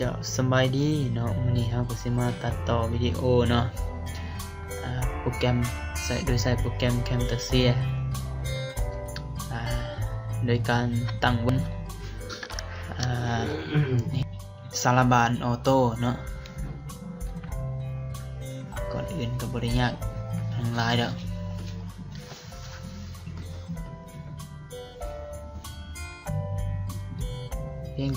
ເຈົ້າ ສະບາຍດີເນາະ, ມື້ນີ້ເຮົາກໍຊິມາຕັດຕໍ່ວິດີໂອເນາະ ອາ ໂປຣແກຣມ ໃຊ້ ໂດຍໃຊ້ໂປຣແກຣມ Camtasia ອາ ໂດຍການຕັ້ງ ອາ ສາລະບານອໍໂຕ້ເນາະ. ກ່ອນອື່ນກໍບໍ່ໄດ້ຍາກຫຍັງຫຼາຍດອກ. ພຽງ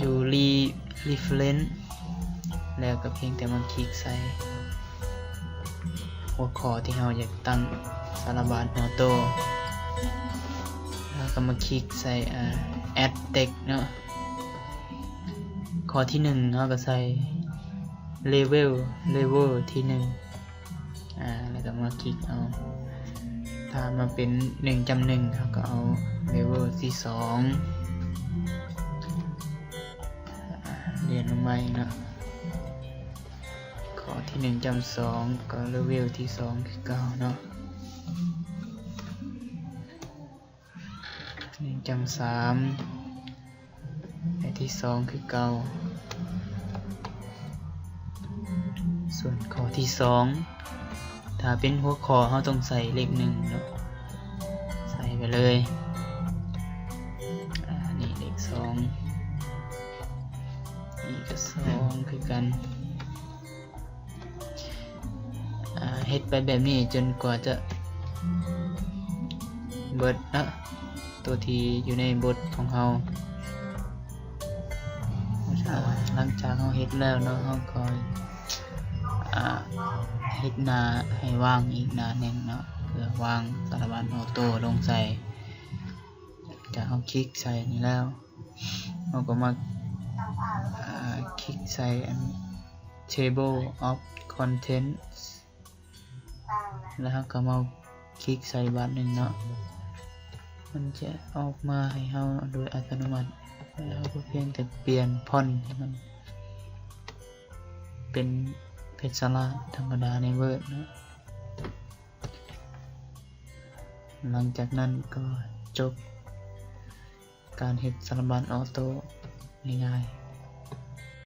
ຢູ່ Re- Reference ແລ້ວກໍພຽງແຕ່ມາຄລິກໃສ່ຫົວຂໍ້ທີ່ເຮົາຢາກຕັ້ງສາລະບານອໍໂຕ້ ແລ້ວກໍມາຄລິກໃສ່ ອາ Add Text ເນາະ. ຂໍ້ທີໜຶ່ງ ເຮົາກໍໃສ່ level level ທີໜຶ່ງ ອາ ແລ້ວກໍມາຄລິກເອົາ. ຖ້າມາເປັນໜຶ່ງຈ້ຳໜຶ່ງ ເຮົາກໍເອົາ level ທີສອງ ອາ ລຽນລົງມາອີກເນາະ. ຂໍ້ທີໜຶ່ງຈ້ຳສອງ ກໍ level ທີສອງຄືເກົ່າເນາະ. ໜຶ່ງຈ້ຳສາມ ແລະ ທີສອງຄືເກົ່າ. ສ່ວນຂໍ້ທີສອງ ຖ້າເປັນຫົວຂໍ້ ເຮົາຕ້ອງໃສ່ເລກໜຶ່ງເນາະ, ໃສ່ໄປເລີຍ. ອາ ນີ້ເລກສອງ ນີ້ກໍສອງຄືກັນ. ອາ ເຮັດໄປແບບນີ້ຈົນກວ່າຈະເບິດເນາະ ຕົວທີ່ຢູ່ໃນບົດຂອງເຮົາ. ອາ ຫຼັງຈາກເຮົາເຮັດແລ້ວເນາະ ເຮົາກໍ ອາ ເຮັດໜ້າໃຫ້ວ່າງອີກໜ້າໜຶ່ງເນາະ ເພື່ອວາງສາລະບານອໍໂຕ້ລົງໃສ່. ຈາກເຮົາຄລິກໃສ່ນີ້ແລ້ວ ເຮົາກໍມາ ອາ ຄລິກໃສ່ອັນ Table of Contents ແລ້ວເຮົາກໍມາຄລິກໃສ່ບາດໜຶ່ງເນາະ, ມັນຈະອອກມາໃຫ້ເຮົາໂດຍອັດຕະໂນມັດ ແລ້ວເຮົາກໍພຽງແຕ່ປ່ຽນຟອນໃຫ້ມັນເປັນເພັດສະລາທຳມະດາໃນ Word ເນາະ. ຫຼັງຈາກນັ້ນກໍຈົບການເຮັດສາລະບານອໍໂຕ້ງ່າຍໆ.